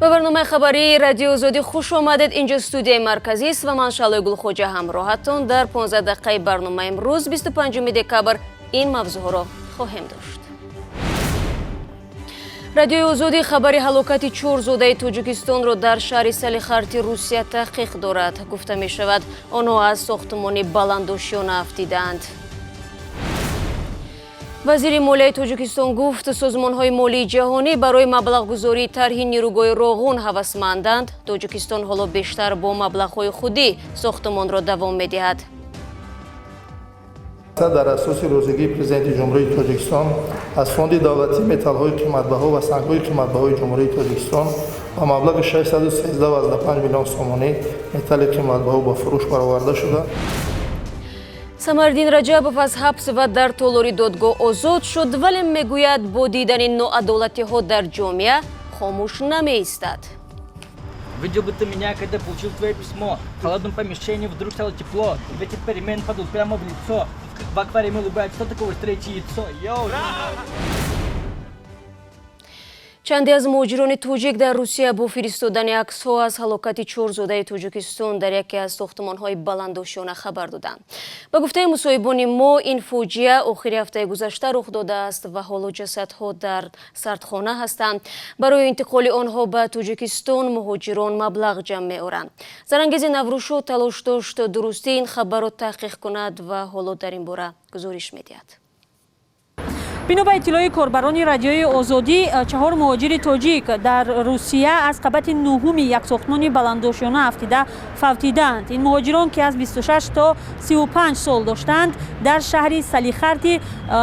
Ба барномаи хабарии Радиои Озодӣ хуш омадед. Инҷо студияи марказӣ аст ва ман Шаълои Гулхоҷа ҳамроҳатон. Дар 15 дақиқаи барномаи имрӯз, 25 декабр, ин мавзӯъҳоро хоҳем дошт. Радиои Озодӣ хабари ҳалокати чорзодаи Тоҷикистонро дар шаҳри Салихарти Русия таҳқиқ дорад. Гуфта мешавад, онҳо аз сохтмони баландошёна афтидаанд. Вазири молияи Тоҷикистон гуфт, созмонҳои молии ҷаҳонӣ барои маблағгузории тарҳи нерӯгоҳи Роғун ҳавасманданд. Тоҷикистон ҳоло бештар бо маблағҳои худӣ сохтмонро давом медиҳад. Дар асоси розигии Президенти Ҷумҳурии Тоҷикистон аз Фонди давлатии металлҳои қиматбаҳо ва сангҳои қиматбаҳои Ҷумҳурии Тоҷикистон ба маблағи 613,5 миллион сомонӣ металли қиматбаҳо ба фурӯш бароварда шуда. Самардин Раҷабов аз ҳабс ва дар толори додгоҳ озод шуд, вале мегӯяд, бо дидани ноадолатиҳо дар ҷомеа хомӯш намеистад. Видел бы ты меня, когда получил твое письмо. В холодном помещении вдруг стало тепло. Ветер перемен падал прямо в лицо. В аквариуме улыбается, что такое третье яйцо? Йоу! Чанде аз муҳоҷирони тоҷик дар Русия бо фиристодани аксҳо аз ҳалокати чорзодаи Тоҷикистон дар яке аз сохтмонҳои баландошёна хабар доданд. Ба гуфтаи мусоҳибони мо, ин фоҷиа охири ҳафтаи гузашта рух додааст ва ҳоло ҷасадҳо дар сардхона ҳастанд. Барои интиқоли онҳо ба Тоҷикистон муҳоҷирон маблағ ҷамъ меоранд. Зарангези Наврӯшо талош дошт дурустии ин хабарро таҳқиқ кунад ва ҳоло дар ин бора гузориш медиҳад. Бино ба иттилои корбарони Радиои Озодӣ, чаҳор муҳоҷири тоҷик дар Русия аз қабати нуҳуми як сохтмони баландошёна афтида фавтидаанд. Ин муҳоҷирон, ки аз 26 то 35 сол доштанд, дар шаҳри Салихарти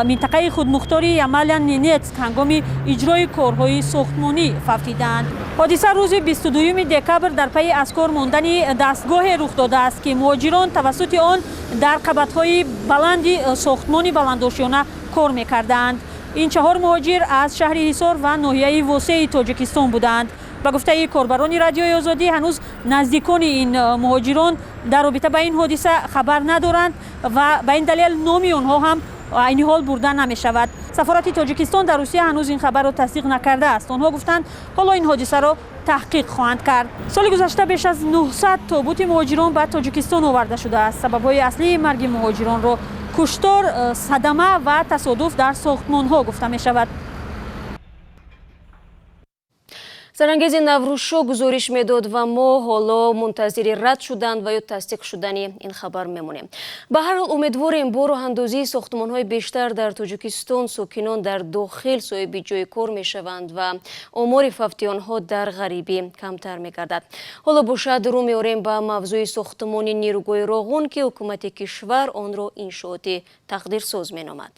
минтақаи худмухтори Ямало-Ненетск ҳангоми иҷрои корҳои сохтмонӣ фавтидаанд. Ҳодиса рӯзи 22 декабр дар пайи аз кор мондани дастгоҳе рух додааст, ки муҳоҷирон тавассути он дар қабатҳои баланди сохтмони баландошёна кор мекарданд. Ин чаҳор муҳоҷир аз шаҳри Ҳисор ва ноҳияи Восеи Тоҷикистон буданд. Ба гуфтаи корбарони Радиои Озодӣ, ҳанӯз наздикони ин муҳоҷирон дар робита ба ин ҳодиса хабар надоранд ва ба ин далел номи онҳо ҳам айни ҳол бурда намешавад. Сафорати Тоҷикистон дар Русия ҳанӯз ин хабарро тасдиқ накардааст. Онҳо гуфтанд, ҳоло ин ҳодисаро таҳқиқ хоҳанд кард. Соли гузашта беш аз 900 тобути муҳоҷирон ба Тоҷикистон оварда шудааст. Сабабҳои аслии марги муҳоҷиронро куштор, садама ва тасодуф дар сохтмонҳо гуфта мешавад. Зарангези Наврӯзшо гузориш медод ва мо ҳоло мунтазири рад шудан ва ё тасдиқ шудани ин хабар мемонем. Ба ҳар ҳол, умедворем, бо роҳандозии сохтмонҳои бештар дар Тоҷикистон сокинон дар дохил соҳиби ҷои кор мешаванд ва омори фавтиёнҳо дар ғарибӣ камтар мегардад. Ҳоло бошад, рӯ меорем ба мавзӯи сохтмони нерӯгоҳи Роғун, ки ҳукумати кишвар онро иншооти тақдирсоз меномад.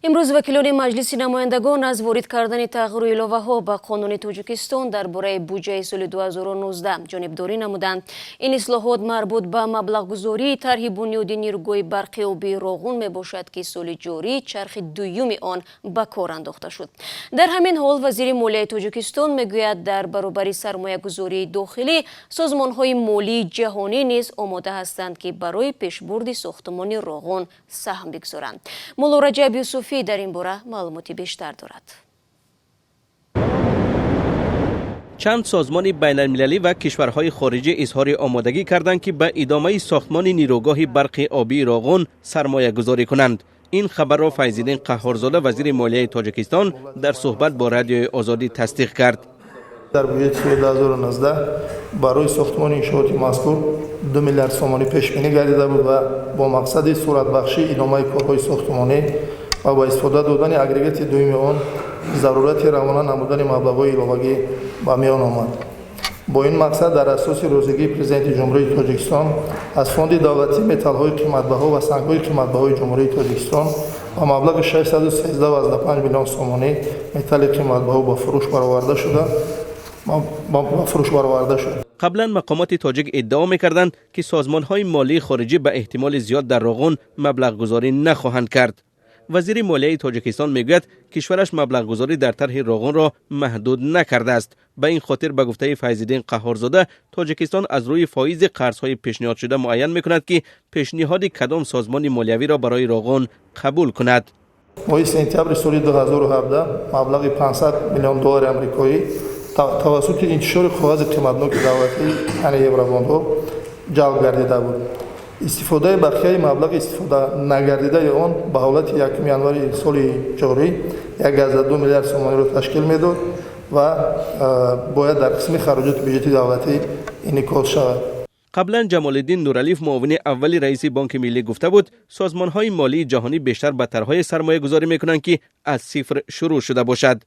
Имрӯз вакилони Маҷлиси намояндагон аз ворид кардани тағйиру иловаҳо ба Қонуни Тоҷикистон дар бораи буҷаи соли 2019 ҷонибдорӣ намуданд. Ин ислоҳот марбут ба маблағгузории тарҳи бунёди нерӯгоҳи барқи обии Роғун мебошад, ки соли ҷорӣ чархи дуюми он ба кор андохта шуд. Дар ҳамин ҳол, вазири молияи Тоҷикистон мегӯяд, дар баробари сармоягузории дохилӣ созмонҳои молии ҷаҳонӣ низ омода ҳастанд, ки барои пешбурди сохтмони Роғун саҳм бигзоранд. Мулло Раҷаб Юсуфӣ дар ин бора маълумоти бештар дорад. Чанд созмони байналмилалӣ ва кишварҳои хориҷӣ изҳори омодагӣ карданд, ки ба идомаи сохтмони нерӯгоҳи барқи обии Роғун сармоягузорӣ кунанд. Ин хабарро Файзиддин Қаҳҳорзода, вазири молияи Тоҷикистон, дар суҳбат бо Радиои Озодӣ тасдиқ кард. Дар буҷети соли 2019 барои сохтмони иншооти мазкур 2 миллиард сомонӣ пешбинӣ гардида буд ва бо мақсади суратбахшии идомаи корҳои сохтмонӣ ва ба истифода додани агрегати дуюми он зарурати равона намудани маблағҳои иловагӣ ба миён омад. Бо ин мақсад, дар асоси розигии Президенти Ҷумҳурии Тоҷикистон аз Фонди давлатии металлҳои қиматбаҳо ва сангҳои қиматбаҳои Ҷумҳурии Тоҷикистон ба маблағи 613,5 миллион сомонӣ металли қиматбаҳо ба фурӯш бароварда шуд. Қаблан мақомоти тоҷик иддао мекарданд, ки созмонҳои молии хориҷӣ ба эҳтимоли зиёд дар Роғун маблағгузорӣ нахоҳанд кард. Вазири молияи Тоҷикистон мегӯяд, кишвараш маблағгузорӣ дар тарҳи Роғунро маҳдуд накардааст. Ба ин хотир, ба гуфтаи Файзиддин Қаҳҳорзода, Тоҷикистон аз рӯи фоизи қарзҳои пешниҳодшуда муайян мекунад, ки пешниҳоди кадом созмони молиявиро барои Роғун қабул кунад. Моҳи сентябри соли 2017 маблағи 500 миллион доллари амрикоӣ тавассути интишори коғази қиматноки давлатӣ, яъне евробондҳо, ҷалб гардида буд. Истифодаи бақияи маблағи истифода нагардидаи он ба ҳолати 1 январи соли ҷорӣ 1,2 миллиард сомониро ташкил медод ва бояд дар қисми хароҷоти бюҷети давлатӣ инъикос шавад. Қаблан Ҷамолиддин Нуралиев, муовини аввали раиси Бонки Миллӣ, гуфта буд, созмонҳои молии ҷаҳонӣ бештар ба тарҳҳое сармоягузорӣ мекунанд, ки аз сифр шурӯъ шуда бошад.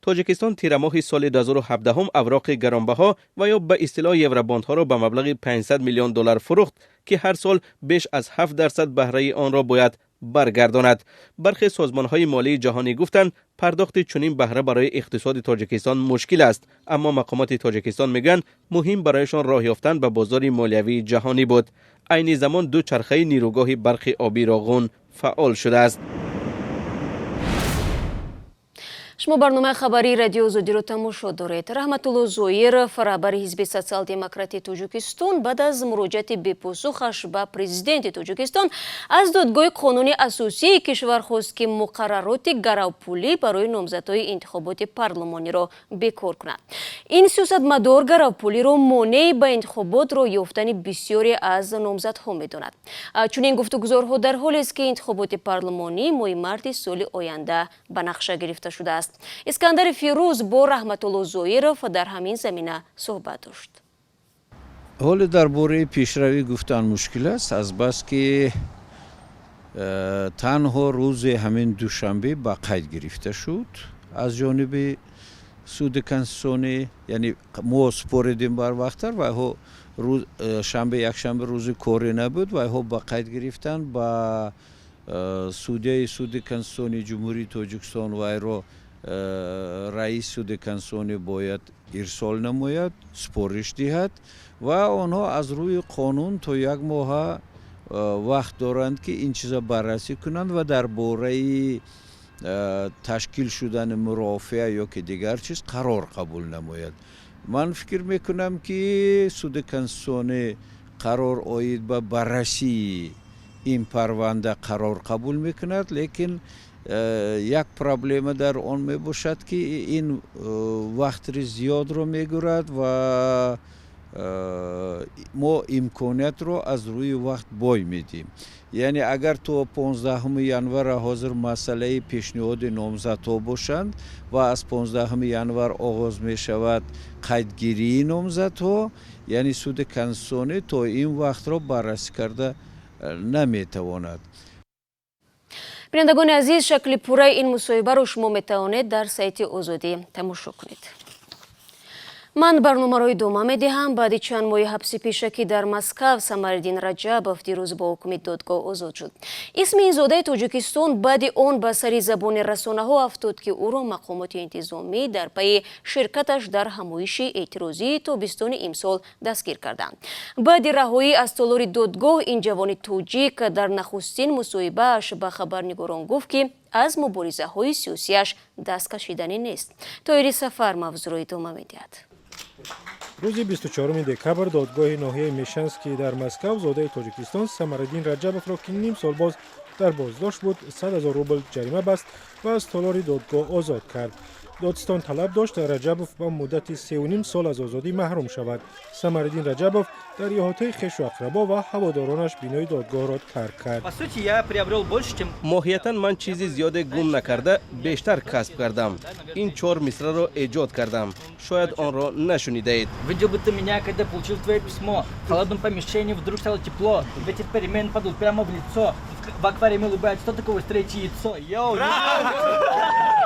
Тоҷикистон тирамоҳи соли 2017 авроқи гаронбаҳо ва ё ба истилоҳ евробондҳоро ба маблағи 500 миллион доллар фурӯхт, ки ҳар сол беш аз 7% баҳраи онро бояд баргардонад. Бархе созмонҳои молии ҷаҳонӣ гуфтанд, пардохти чунин баҳра барои иқтисоди Тоҷикистон мушкил аст, аммо мақомоти Тоҷикистон мегӯянд, муҳим барояшон роҳ ёфтан ба бозори молиявии ҷаҳонӣ буд. Айни замон ду чархаи нирӯгоҳи барқи обии Роғун фаъол шудааст. Шумо барномаи хабарии Радиои Озодиро тамошо доред. Раҳматулло Зоиров, раҳбари Ҳизби Социал-демократии Тоҷикистон, баъд аз муроҷиати бепосухаш ба президенти Тоҷикистон аз додгоҳи қонуни асосии кишвар хост, ки муқаррароти гаравпулӣ барои номзадҳои интихоботи парлумониро бекор кунад. Ин сиёсатмадор гаравпулиро монеи ба интихобот роҳ ёфтани бисёре аз номзадҳо медонад. Чунин гуфтугузорҳо дар ҳолест, ки интихоботи парлумонӣ моҳи марти соли оянда ба нақша гирифта шудааст. Искандари Фирӯз бо Раҳматулло Зоиров дар ҳамин замина суҳбат дошт. Ҳоле дар бораи пешравӣ гуфтан мушкил аст, азбаски танҳо рӯзи ҳамин душанбе ба қайд гирифта шуд аз ҷониби суди конститутсионӣ, яъне мо супоридем барвақттар, вайҳо шанбе, якшанбе рӯзи корӣ набуд, вайҳо ба қайд гирифтанд ба судяи суди конститутсионии Ҷумҳурии Тоҷикистон, вайро раис суди конститутсионӣ бояд ирсол намояд, супориш диҳад ва онҳо аз рӯи қонун то як моҳа вақт доранд, ки ин чиза баррасӣ кунанд ва дар бораи ташкил шудани мурофиа ё ки дигар чиз қарор қабул намояд. Ман фикр мекунам, ки суди конститутсионӣ қарор оид ба баррасии ин парванда қарор қабул мекунад, лекин як проблема дар он мебошад, ки ин вақтри зиёдро мегирад ва мо имкониятро аз рӯи вақт бой медиҳем. Яъне агар то 15 январа ҳозир масъалаи пешниҳоди номзадҳо бошанд ва аз 15 январ оғоз мешавад қайдгирии номзадҳо, яъне суди конститутсионӣ то ин вақтро баррасӣ карда наметавонад. Бинандагони азиз, шакли пурраи ин мусоҳибаро шумо метавонед дар сайти Озодӣ тамошо кунед. Ман барномаро идома медиҳам. Баъди чанд моҳи ҳабси пешакӣ дар Москав Самариддин Раҷабов дирӯз бо ҳукми додгоҳ озод шуд. Исми ин зодаи Тоҷикистон баъди он ба сари забони расонаҳо афтод, ки ӯро мақомоти интизомӣ дар пайи ширкаташ дар ҳамоиши эътирозии тобистони имсол дастгир карданд. Баъди раҳоӣ аз толори додгоҳ ин ҷавони тоҷик дар нахустин мусоҳибааш ба хабарнигорон гуфт, ки аз муборизаҳои сиёсиаш даст кашиданӣ нест. Тоҳири Сафар мавзӯъро идома медиҳад. Рӯзи 24 декабр додгоҳи ноҳияи Мешанский дар Москав зодаи Тоҷикистон Самариддин Раҷабовро, ки ним сол боз дар боздошт буд, 100 ҳазор рубл ҷарима баст ва аз толори додгоҳ озод кард. Додстон талаб дошт, Раҷабов ба муддати 3,5 сол аз озодӣ маҳрум шавад. Самариддин Раҷабов дар иҳотаи хешу ақрабо ва ҳаводоронаш бинои додгоҳро тарк кард. Моҳиятан ман чизи зиёде гум накарда, бештар касб кардам. Ин чор мисраро эҷод кардам, шояд онро нашунидаед. Видел бы ты меня, когда получил твое письмо. В холодном помещении вдруг стало тепло. Ветер перемен подул прямо в лицо. В аквариуме улыбается, что такого третье яйцо? Йоу!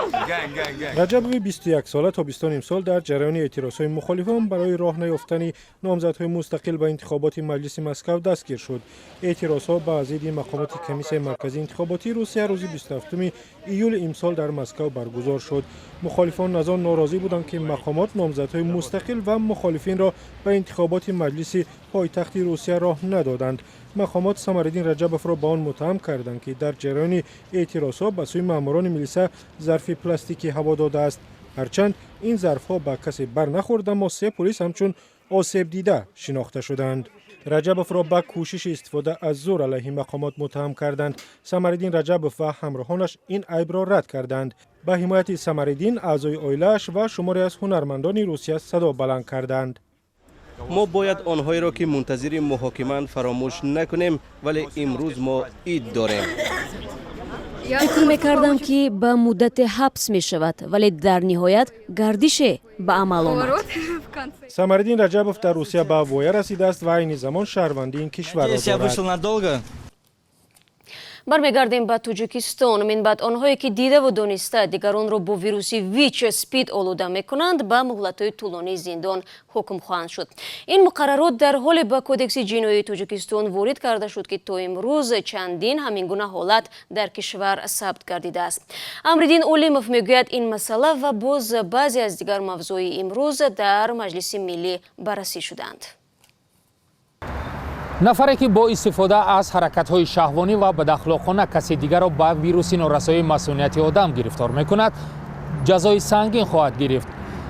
Раҷабови 21-сола тобистони имсол дар ҷараёни эътирозҳои мухолифон барои роҳ наёфтани номзадҳои мустақил ба интихоботи Маҷлиси Москав дастгир шуд. Эътирозҳо ба зидди мақомоти Комиссияи марказии интихоботии Русия рӯзи 27 июли имсол дар Москав баргузор шуд. Мухолифон аз он норозӣ буданд, ки мақомот номзадҳои мустақил ва мухолифинро ба интихоботи маҷлиси пойтахти Русия роҳ надоданд. Мақомот Самариддин Раҷабовро ба он муттаҳам карданд, ки дар ҷараёни эътирозҳо ба сӯи маъмурони милиса зарфи пластикӣ ҳаво додааст. Ҳарчанд ин зарфҳо ба касе бар нахӯрд, аммо се пулис ҳамчун осебдида шинохта шуданд. Раҷабовро ба кӯшиши истифода аз зӯр алайҳи мақомот муттаҳам карданд. Самариддин Раҷабов ва ҳамроҳонаш ин айбро рад карданд. Ба ҳимояти Самариддин аъзои оилааш ва шуморе аз ҳунармандони Русия садо баланд карданд. Мо бояд онҳоеро, ки мунтазири муҳокимаанд, фаромӯш накунем, вале имрӯз мо ид дорем. Фикр мекардам, ки ба муддате ҳабс мешавад, вале дар ниҳоят гардише ба амал омад. Самариддин Раҷабов дар Русия ба воя расидааст ва айни замон шаҳрвандии ин кишварро дорад. Бармегардем ба Тоҷикистон. Минбаъд онҳое, ки дидаву дониста дигаронро бо вируси ВИЧ СПИД олуда мекунанд, ба муҳлатҳои тӯлонии зиндон ҳукм хоҳанд шуд. Ин муқаррарот дар ҳоле ба Кодекси ҷиноии Тоҷикистон ворид карда шуд, ки то имрӯз чандин ҳамин гуна ҳолат дар кишвар сабт гардидааст. Амриддин Олимов мегӯяд, ин масъала ва боз баъзе аз дигар мавзӯи имрӯз дар Маҷлиси Миллӣ баррасӣ шуданд. Нафаре, ки бо истифода аз ҳаракатҳои шаҳвонӣ ва бадахлоқона каси дигарро ба вируси норасоии масунияти одам гирифтор мекунад, ҷазои сангин хоҳад гирифт.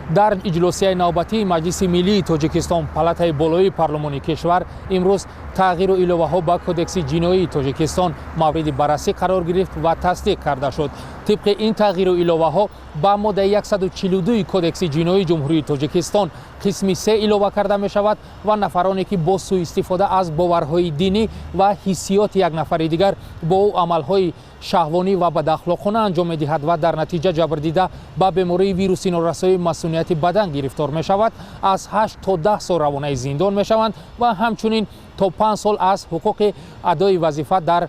Дар иҷлосияи навбатии Маҷлиси Миллии Тоҷикистон, палатаи болоии парлумони кишвар, имрӯз тағйиру иловаҳо ба Кодекси ҷиноии Тоҷикистон мавриди баррасӣ қарор гирифт ва тасдиқ карда шуд. Тибқи ин тағйиру иловаҳо ба моддаи 142 Кодекси ҷиноии Ҷумҳурии Тоҷикистон қисми се илова карда мешавад ва нафароне, ки бо сӯистифода аз боварҳои динӣ ва ҳиссиёти як нафари дигар бо ӯ амалҳои шаҳвонӣ ва бадахлоқона анҷом медиҳад ва дар натиҷа ҷабрдида ба бемории вируси норасоии масунияти бадан гирифтор мешавад, аз 8 то 10 сол равонаи зиндон мешаванд ва ҳамчунин то 5 сол аз ҳуқуқи адои вазифа дар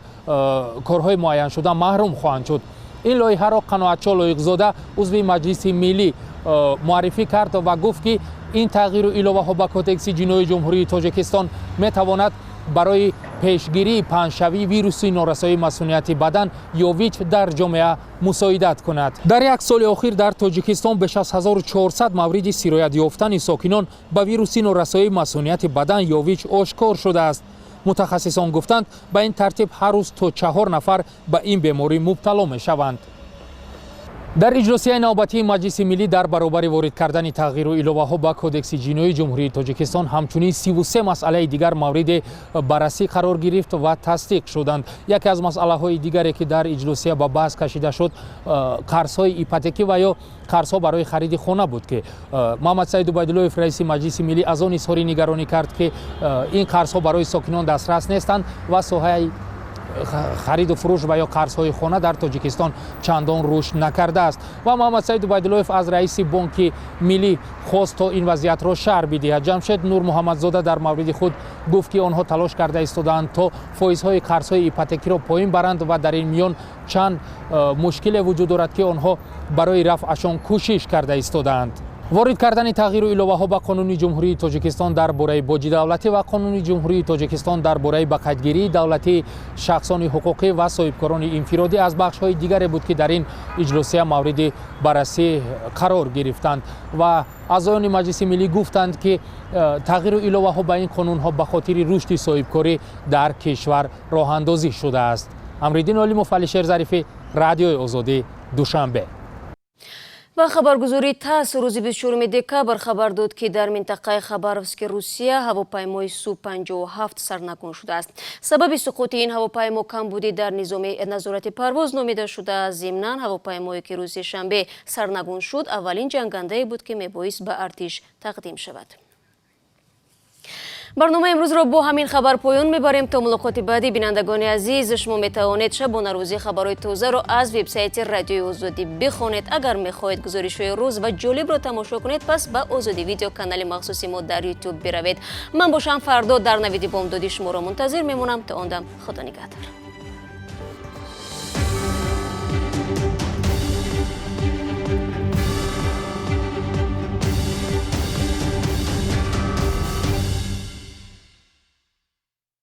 корҳои муайяншуда маҳрум хоҳанд шуд. Ин лоиҳаро Қаноатшо Лоиқзода, узви Маҷлиси Миллӣ, муаррифӣ кард ва гуфт, ки ин тағйиру иловаҳо ба Кодекси ҷиноии Ҷумҳурии Тоҷикистон метавонад барои пешгирии паҳншавии вируси норасоии масунияти бадан ё ВИЧ дар ҷомеа мусоидат кунад. Дар як соли охир дар Тоҷикистон беш аз 1400 мавриди сироят ёфтани сокинон ба вируси норасоии масунияти бадан ё ВИЧ ошкор шудааст. Мутахассисон гуфтанд, ба ин тартиб ҳар рӯз то чаҳор нафар ба ин беморӣ мубтало мешаванд. Дар иҷлосияи навбатии Маҷлиси Миллӣ дар баробари ворид кардани тағйиру иловаҳо ба Кодекси ҷиноии Ҷумҳурии Тоҷикистон ҳамчунин 33 масъалаи дигар мавриди баррасӣ қарор гирифт ва тасдиқ шуданд. Яке аз масъалаҳои дигаре, ки дар иҷлосия ба баҳс кашида шуд, қарзҳои ипотекӣ ва ё қарзҳо барои хариди хона буд, ки Муҳаммадсаид Убайдуллоев, раиси Маҷлиси Миллӣ, аз он изҳори нигаронӣ кард, ки ин қарзҳо барои сокинон дастрас нестанд ва соҳаи хариду фурӯш ва ё қарзҳои хона дар Тоҷикистон чандон рушд накардааст. Ва Муҳаммадсаид Убайдуллоев аз раиси Бонки Миллӣ хост, то ин вазъиятро шарҳ бидиҳад. Ҷамшед Нурмуҳаммадзода дар мавриди худ гуфт, ки онҳо талош карда истодаанд, то фоизҳои қарзҳои ипотекиро поин баранд ва дар ин миён чанд мушкиле вуҷуд дорад, ки онҳо барои рафъашон кӯшиш карда истодаанд. Ворид кардани тағйиру иловаҳо ба Қонуни Ҷумҳурии Тоҷикистон дар бораи боҷи давлатӣ ва Қонуни Ҷумҳурии Тоҷикистон дар бораи ба қайдгирии давлатии шахсони ҳуқуқӣ ва соҳибкорони инфиродӣ аз бахшҳои дигаре буд, ки дар ин иҷлосия мавриди баррасӣ қарор гирифтанд. Ва аъзоёни Маҷлиси Миллӣ гуфтанд, ки тағйиру иловаҳо ба ин қонунҳо ба хотири рушди соҳибкорӣ дар кишвар роҳандозӣ шудааст. Амриддин Олимов, Алишер Зарифӣ, Радиои Озодӣ, Душанбе. Ва хабаргузории ТАСС рӯзи 24 декабр хабар дод, ки дар минтақаи Хабаровски Русия ҳавопаймои Су-57 сарнагун шудааст. Сабаби суқути ин ҳавопаймо камбудӣ дар низоми назорати парвоз номида шудааст. Зимнан, ҳавопаймое, ки рӯзи шанбе сарнагун шуд, аввалин ҷангандае буд, ки мебоист ба артиш тақдим шавад. Барномаи имрӯзро бо ҳамин хабар поён мебарем. То мулоқоти баъдӣ, бинандагони азиз, шумо метавонед шабонарӯзӣ хабарҳои тозаро аз вебсайти Радиои Озодӣ бихонед. Агар мехоҳед гузоришҳои рӯз ва ҷолибро тамошо кунед, пас ба Озодӣ Видео, канали махсуси мо дар Ютуб, биравед. Ман бошам, фардо дар навиди бомдодӣ шуморо мунтазир мемонам. То он дам, худо нигаҳдор.